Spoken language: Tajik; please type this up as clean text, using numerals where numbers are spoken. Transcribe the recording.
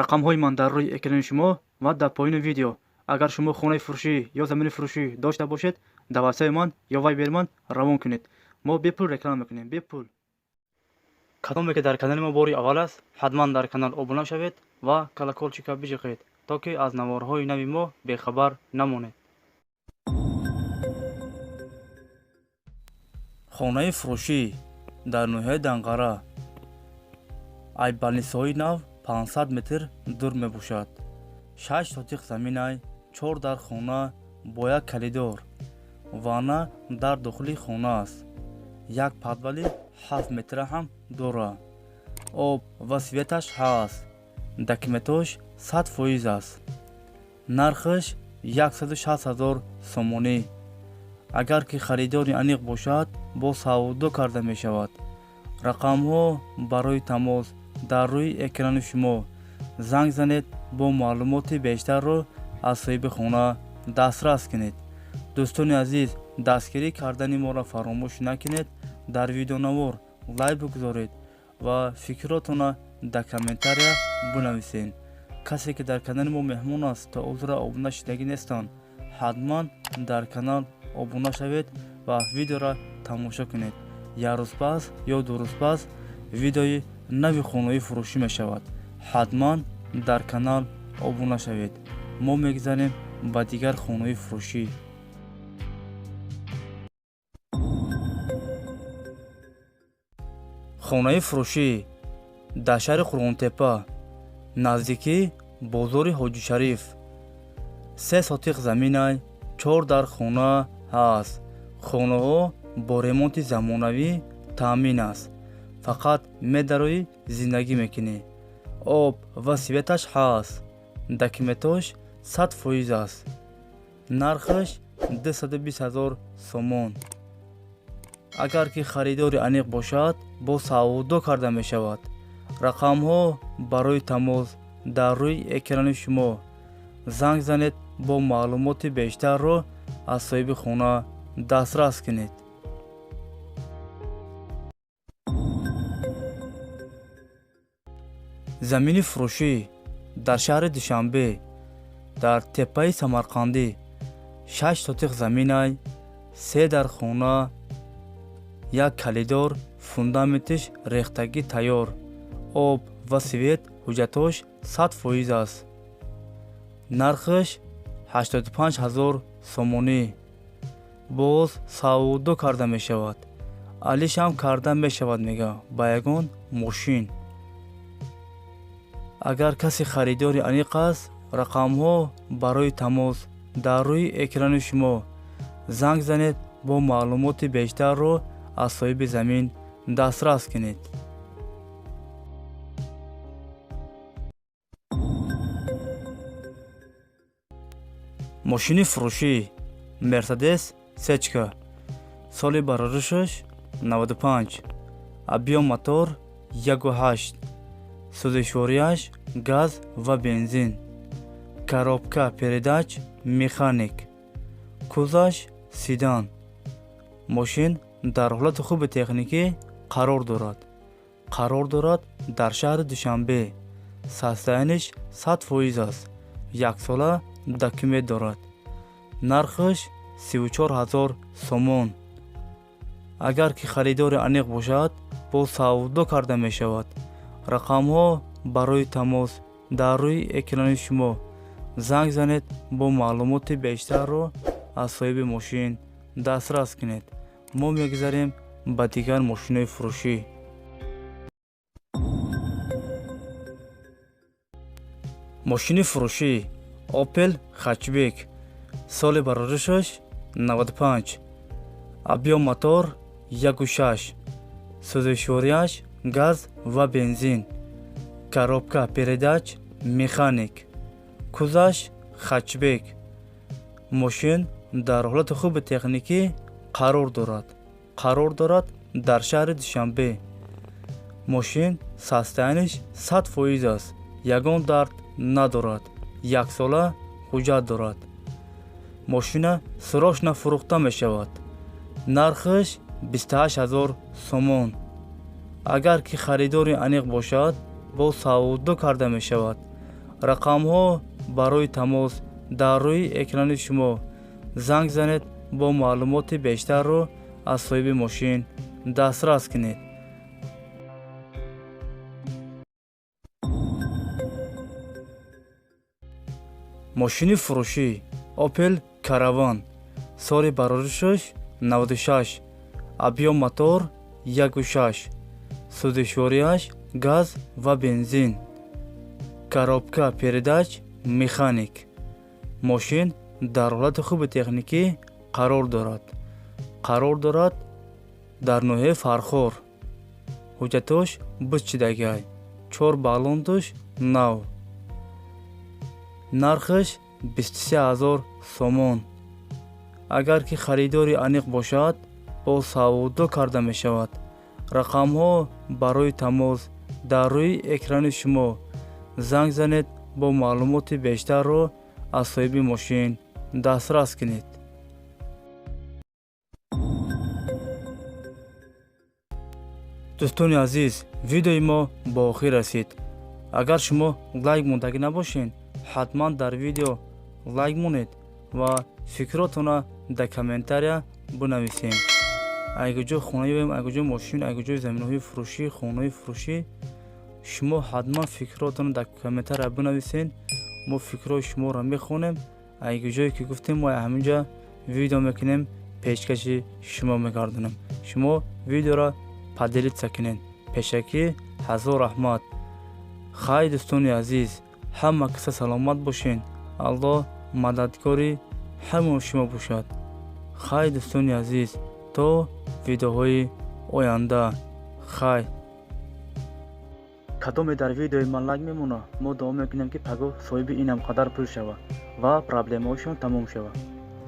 Рақамҳои ман дар рӯи экрани шумо ва дар поёни видео. Агар шумо хонаи фурӯшӣ ё замини фурӯшӣ дошта бошед, дар ватсапи ман ё вайбери ман равон кунед. Мо бепул реклама мекунем, бепул. Кадоме ки дар канали мо бори аввал аст, ҳатман дар канал обуна шавед ва колокольчика биҷиқед, то ки аз наворҳои нави мо бехабар намонед. Хонаи фурӯшӣ дар ноҳияи Данғара, ай больницаҳои нав 500 метр дур мебошад. 6 сотиқ заминай, 4 дар хона бо як калидор, ванна дар дохили хона аст, як подвали 7 метра ҳам дора, об ва светаш ҳаст, документош 100% аст. Нархаш 160 ҳазор сомонӣ. Агар ки харидори аниқ бошад, бо савдо карда мешавад. Рақамҳо барои тамос дар рӯи экрани шумо. Занг занед, бо маълумоти бештарро аз соҳиби хона дастрас кунед. Дӯстони азиз, дастгирӣ кардани моро фаромӯш накунед. Дар видеонавор лайк бигузоред ва фикротонро дар комментария бинависед. Касе ки дар канали мо меҳмон аст, то ҳозира обуна шудагӣ нестанд, ҳатман дар канал обуна шавед ва видеоро тамошо кунед. Як рӯз пас ё 2 рӯз пас видеои нави хонаи фурӯшӣ мешавад. Ҳатман дар канал обуна шавед. Мо мегзарем ба дигар хонаи фурӯшӣ. Хонаи фурӯшӣ дар шаҳри Қурғонтеппа, наздикии бозори Ҳоҷишариф, 3 сотиқ заминай, 4 дар хона ҳаст. Хонаҳо бо ремонти замонавӣ таъмин аст. Фақат медароӣ, зиндагӣ мекунӣ. Об ва светаш ҳаст. Документош 100% аст. Нархаш 220 ҳазор сомон. Агар ки харидори аниқ бошад, бо савдо карда мешавад. Рақамҳо барои тамос дар рӯи экрани шумо. Занг занед, бо маълумоти бештарро аз соҳиби хона дастрас кунед. Замини фурӯшӣ дар шаҳри Душанбе, дар теппаи Самарқандӣ, 6 сотиқ заминай, 3 дар хона, як калидор, фундаментиш рехтагӣ тайёр, об ва свет, ҳуҷҷатош 100% аст. Нархаш 85 ҳазор сомонӣ. Боз савдо карда мешавад. Алишам карда мешавад, мега, ба ягон мошин. Агар касе харидори аниқ аст, рақамҳо барои тамос дар рӯи экрани шумо. Занг занед, бо маълумоти бештарро аз соҳиби замин дастрас кунед. Мошини фурӯшӣ Мерседес Сечка, соли бароришаш 95, объём мотор 1,8, сӯзишвориаш газ ва бензин, коробка передач механик, кузаш седан. Мошин дар ҳолати хуби техникӣ қарор дорад. Қарор дорад дар шаҳри Душанбе. Состояниш 100% аст. Яксола документ дорад. Нархаш 34 ҳазор сомон. Агар ки харидори аниқ бошад, бо савдо карда мешавад. Рақамҳо барои тамос дар рӯи экрани шумо. Занг занед, бо маълумоти бештарро аз соҳиби мошин дастрас кунед. Мо мегзарем ба дигар мошинҳои фурӯшӣ. Мошини фурӯшӣ Opel Hatchback, соли бароришаш 95, объём мотор 1,6, сӯзишвориаш газ ва бензин, коробка передач механик, кузаш хатчбек. Мошин дар ҳолати хуби техникӣ қарор дорад. Қарор дорад дар шаҳри Душанбе. Мошин состояниш 100% аст, ягон дард надорад, яксола ҳуҷҷат дорад. Мошина срочно фурӯхта мешавад. Нархаш 28 ҳазор сомон. Агар ки харидори аниқ бошад, бо савдо карда мешавад. Рақамҳо барои тамос дар рӯи экрани шумо. Занг занед, бо маълумоти бештарро аз соҳиби мошин дастрас кунед. Мошини фурӯшӣ Opel Caravan, соли бароришаш 96, объём мотор 1,6, сӯзишвориаш газ ва бензин, коробка передач механик. Мошин дар ҳолати хуби техникӣ қарор дорад. Қарор дорад дар ноҳияи Фархор. Ҳуҷҷатош бучидагай, 4 баллонтош нав. Нархаш 23 000 сомон. Агар ки харидори аниқ бошад, бо савдо карда мешавад. Рақамҳо барои тамос дар рӯи экрани шумо. Занг занед, бо маълумоти бештарро аз соҳиби мошин дастрас кунед. Дӯстони азиз, видеои мо ба охир расид. Агар шумо лайк мондагӣ набошед, ҳатман дар видео лайк монед ва фикротонро дар комментария бинависед. Айгуҷо хона ёбем, айгуҷо мошин, айгуҷои заминаҳои фурӯшӣ, хонаҳои фурӯшӣ, шумо ҳатман фикротонро дар комментария бинависед. Мо фикрҳои шуморо мехонем. Айгуҷое ки гуфтем, мо ҳаминҷа видео мекунем, пешкаши шумо мегардонем. Шумо видеоро поделиться кунед. Пешакӣ ҳазор раҳмат. Хай дӯстони азиз, ҳама каса саломат бошед. Аллоҳ мададгори ҳамаи шумо бошад. Хай дӯстони азиз, то видеоҳои оянда. Хай. Кадоме дар видеои ман лайк мемонад, мо дуо мекунем, ки пагоҳ соҳиби инам қадар пул шавад ва проблемаҳошон тамом шавад.